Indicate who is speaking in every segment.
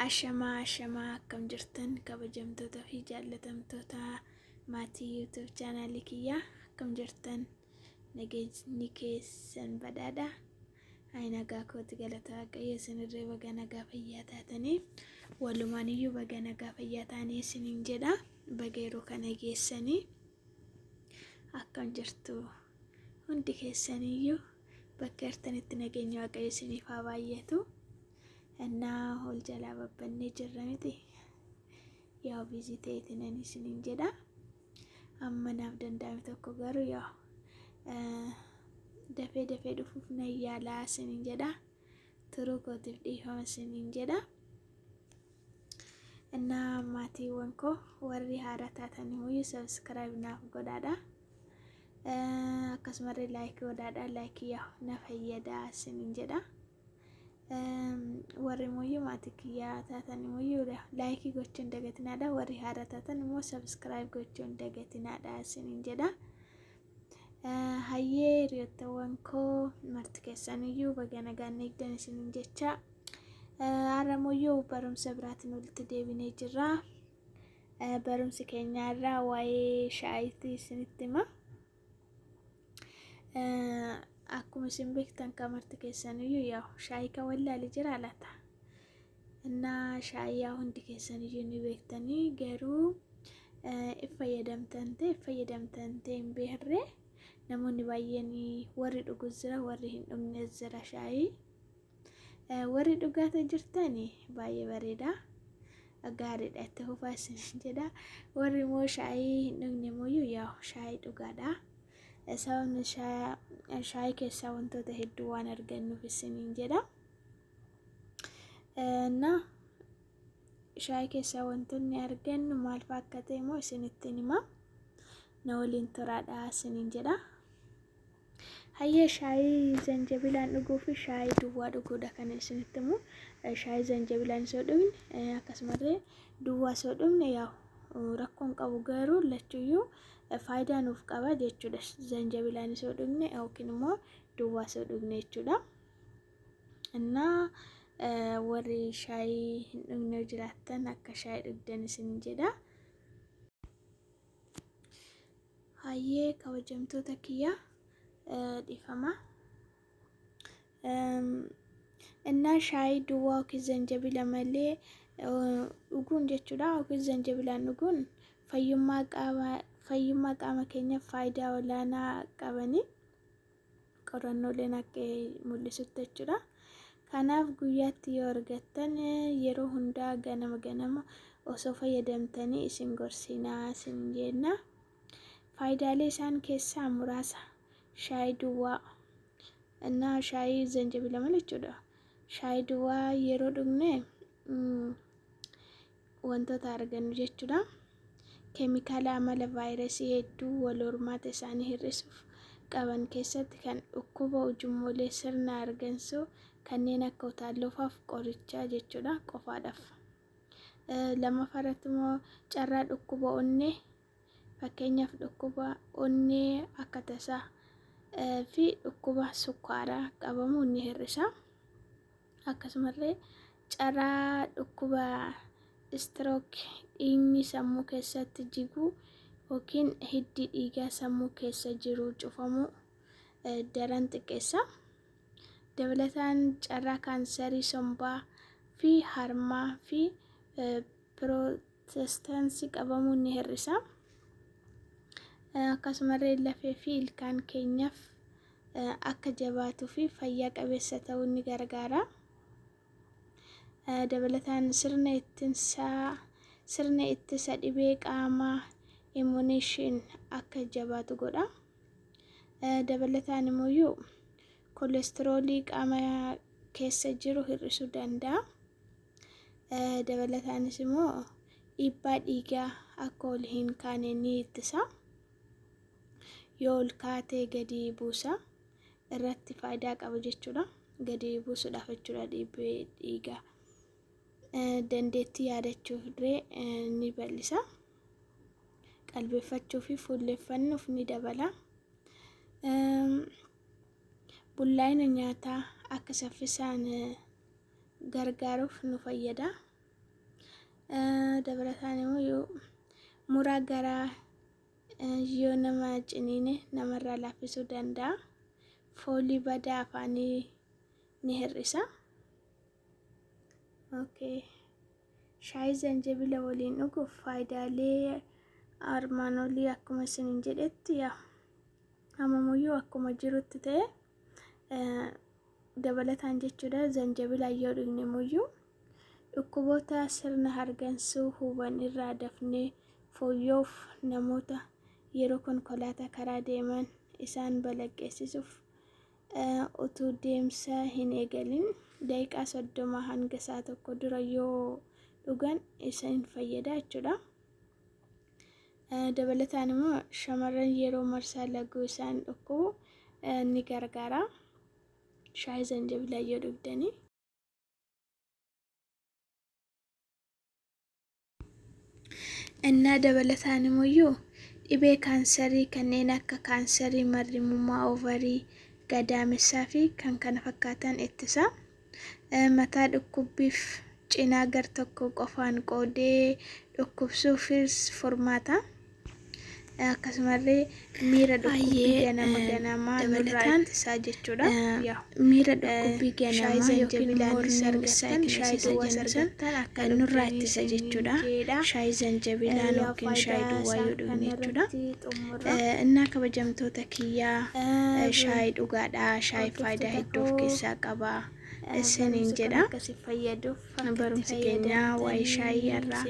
Speaker 1: Ashamaa ashamaa, akkam jirtan kabajamtoota fi jaallatamtoota maatii YouTube chaanaalii kiyyaa? Akkam jirtan? Nageenyi keessan badhaadha? Ani nagaa kooti, galata Waaqayyo. Isinirree baga nagaa fayyaa taatanii, walumaan iyyuu baga nagaa fayyaa taanii isiniin jedha. Baga yeroo kana geessanii. Akkam jirtu hundi keessaniyyuu? Bakka jirtanitti nageenya Waaqayyo isiniif haa baay'atu. Innaa ol jalaa babbannee jirra miti? Yaa busy ta'eetinan isiniin jedha. Amma naaf danda'ame tokko garuu yaa dafee dafee dhufuuf nan yaalaa isiniin jedha. Turuu kootiif dhiifama isiniin jedha. Innaa maatiiwwan koo warri haaraa taatan immoo subscribe naaf godhaadha. Akkasumallee like godhaadha. Like yaa na fayyadaa isiniin jedha. Warri immoo maatii kiyyaa taatan immoo like gochuun dagatinaadha. Warri haaraa taatan immoo subscribe gochuun dagatinaadha isiniin jedha. Hayyee, hiriyootawwan koo marti keessaniyyuu baga nagaan eegdan isiniin jecha. Har'a immoo barumsa biraatiin walitti deebinee jirra. Barumsi keenya irraa waa'ee shaayitii isinitti hima. Akkuma isin beektan kan marti keessaniyyuu yaa shaayii kan wallaale jira laata? Innaa shaayii hundi keessaniyyuu ni beektanii, garuu if fayyadamtan ta'e hin beekne. Namoonni baay'een warri dhugus jira, warri hin dhugnes jira shaayii. Warri dhugaata jirtan baay'ee bareeda. Gaariidha, itti fufaa isin jedha. Warri immoo shaayii hin dhugne immoo yaa shaayii dhugaadha. Sababni shaayii keessaa wantoota hedduu waan argannuuf isiniin jedha. Na shaayii keessaa wantoonni argannu maal fa'aa akka ta'e immoo isinitti hima. Na waliin turaadha isiniin jedha. Hayyee, shaayii zanjabilaan dhuguu fi shaayii duwwaa dhuguudha kan isinitti himu. Shaayii zanjabilaan osoo dhugne, akkasumallee duwwaa osoo dhugne yaa rakkoon qabu, garuu lachuyyuu faayidaa nuuf qaba jechuudha. Zanjabilaan osoo dhugne yookiin immoo duwwaa osoo dhugne jechuudha. Innaa warri shaayii hin dhugne jiraattan akka shaayii dhugdan isin jedha. Hayyee, kabajamtoota kiyya, dhiifama. Innaa shaayii duwwaa yookiin zanjabila malee dhuguun jechuudha, yookiin zanjabilaan dhuguun fayyummaa qaama keenyaaf faayidaa olaanaa qabani. Qorannooleen akka mul'isutti jechuudha. Kanaaf guyyaatti yoo argattan yeroo hundaa ganama ganama osoo fayyadamtanii isin gorsinaa isin jenna. Faayidaalee isaan keessaa muraasa: shaayii duwwaa innaa shaayii zanjabila malee jechuudha. Shaayii duwwaa yeroo dhugne wantoota argannu jechuudha. Keemikaala amala vaayirasii hedduu wal hormaata isaanii hir'isuuf qaban keessatti kan dhukkuba ujummoolee sirna hargansuu kanneen akka utaalloofaaf qorichaa jechuudha qofaadhaaf. Lammaffaa irratti immoo carraa dhukkuba onnee, fakkeenyaaf dhukkuba onnee akka tasaa fi dhukkuba sukkaaraa qabamuu ni hir'isa. Akkasumallee carraa dhukkuba stroke, dhiigni sammuu keessatti jiguu yookiin hiddi dhiigaa sammuu keessa jiru cufamuu daran xiqqeessa. Dabalataan carraa kaansarii sombaa fi harmaa fi piroosteetii qabamuu ni hir'isa. Akkasumallee lafee fi ilkaan keenyaaf akka jabaatuu fi fayyaa qabeessa ta'uu ni gargaara. Dabalataan sirna ittisa dhibee qaamaa, immunity, akka jabaatu godha. Dabalataan immoo koolestiroolii qaama keessa jiru hir'isuu danda'a. Dabalataanis immoo dhiibbaa dhiigaa akka ol hin kaane ni ittisa. Yoo ol kaatee gadi buusa irratti faayidaa qaba jechuudha. Gadi buusuudhaaf jechuudha dhiibbaa dhiigaa. Dandeettii yaadachuuf illee ni bal'isa. Qalbeeffachuu fi fuulleffannuuf ni dabala. Bullaa'ina nyaataa akka saffisaan gargaaruuf nu fayyada. Dabalataan immoo muraa garaa yoo nama ciniine namarraa laaffisuu danda'a. Foolii badaa afaanii ni hir'isa. Okay. Shaayii zanjabila waliin dhuguuf faayidaalee armaan olii akkuma isiniin jedhetti, yaa amamuyyuu akkuma jirutti ta'e, dabalataan jechuudha, zanjabila yoo dhugne muyyuu dhukkuboota sirna hargansuu huban irraa dafnee fooyya'uuf, namoota yeroo konkolaataa karaa deeman isaan balaqqeessisuuf, utuu deemsa hin eegalin daqiiqaa 30 hanga sa'a 1 dura yoo dhugan isaan fayyada jechuudha. Dabalataan immoo shamarran yeroo marsaa laguu isaan dhukkubu ni gargaara. Shaayii zanjabilaa yoo dhugdanii. Innaa dabalataan immoo dhibee kaansarii kanneen akka kaansarii marrimummaa oovarii, gadaamessaa fi kan kana fakkaatan ittisa. Mataa dhukkubbiif cinaa gar tokko qofaan qoodee dhukkubsuufis furmaata. Akkasumallee miira dhukkubbii ganama ganamaa nurraa ittisaa jechuudha. Miira dhukkubbii ganamaa yookiin morning sickness isa jennu san nurraa ittisa jechuudha. Shaayii zanjabilaan yookiin shaayii duwwaa yoo dhugne jechuudha. Innaa kabajamtoota kiyyaa, shaayii dhugaadha. Shaayii faayidaa hedduu of keessaa qaba isiniin jedha. Barumsi keenya waa'ee shaayii irraa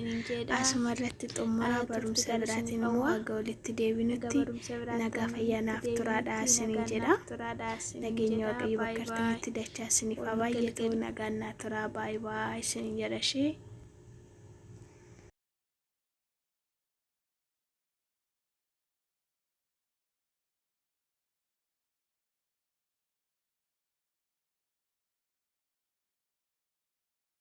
Speaker 1: asuma irratti xumura. Barumsa biraatiin immoo haga walitti deebinutti nagaa fayyaa naaf turaadha isiniin jedha. Nageenya Waaqayyo bakka jirtanitti dachaa isiniif haa baay'atu. Nagaan naa turaa, baay'ee baay'ee isiniin jedha ishee.